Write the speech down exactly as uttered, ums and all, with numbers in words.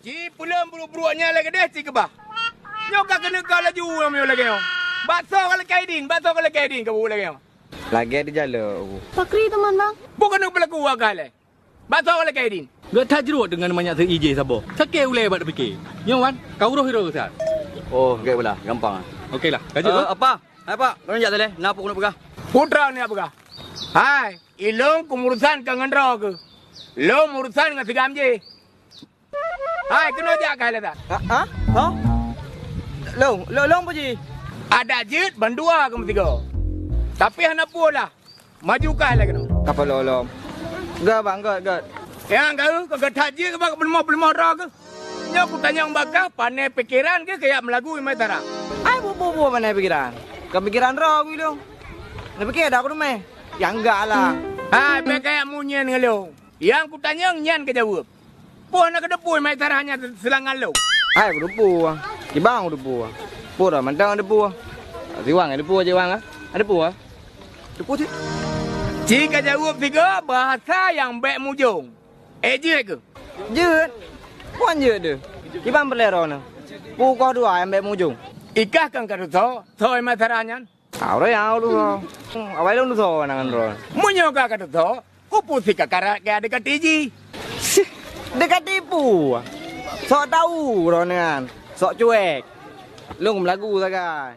Ci peuleueng bruek-bruek nyan lagèe deh ci keubah. Nyoe ka keuneuk ka laju nyoe lagèe nyoe. Bakso ka lakèe idin, bakso ka lakèe idin ka buet lagèe nyoe. Lagèe di jaloe. Pakri teman, Bang? Bukan nak berlaku agak leh. Bakso ka lakèe idin. Gak that jruet dengan manyak seuijé saboh. Sakét ulèe bak teupike. Nyoe wan, ka uroh hiro besar. Oh, gèt beulah, gampang. Oke lah, ka jeuet. Eh, apa? Hai, Pak, kau jak tadi. Na apa kau nak peugah? Putra ni nak peugah. Hai, ilong kumurusan ka ngon droe keuh. Lom urusan ngon sigam jih. Hai, keunoe jak kai lé that. Ha? Ha? Ha? Long, long, long apa ji? Adak jeuet bandua keu meusigoe. Tapi hana peue lah. Maju kai lé keunoe. Kapal lom. Gèt, Bang, gèt, gèt. Nyang geu, keu geuh that jeuet bak peuleumah-peuleumah droe keuh. Nyoe kutanyong bak kah, pané pikeran keuh keu jak meulagu imai tara. Ai, bu, bu, bu, pané pikeran. Keu pikeran droe keuh ilong. Neupike dak keuneumèe. Nyang gak lah. Hai, bèk kajak munyen ngon lôn. Nyang kutanyong nyan kajaweueb. Peue na keudeupue mai tarah nyan seulangan lôn? Hai, keudeupue. Kibang keudeupue. Peue dah mantong keudeupue. Siwang keudeupue, siwang ah. Keudeupue. Deupue cit. Ci kajaweueb sigoe bahasa nyang bèk mujông. Eh, jeuet keuh? Jeuet. Peue jeuet deuh. Kibang peureulèe droeneuh. Peue koh dua nyang bèk mujông. Ikah kan ka teusoe, soe mai tarah nyan? Ah, uroe nyang ulu soe. Awai lôn soe nang droe. Meunyoe ka ka teusoe, kupusi ka karat keu deukati jih. Sih, deukati peue? Sok tau droe nyan. Sok cuek. Lôn meulagu sagai.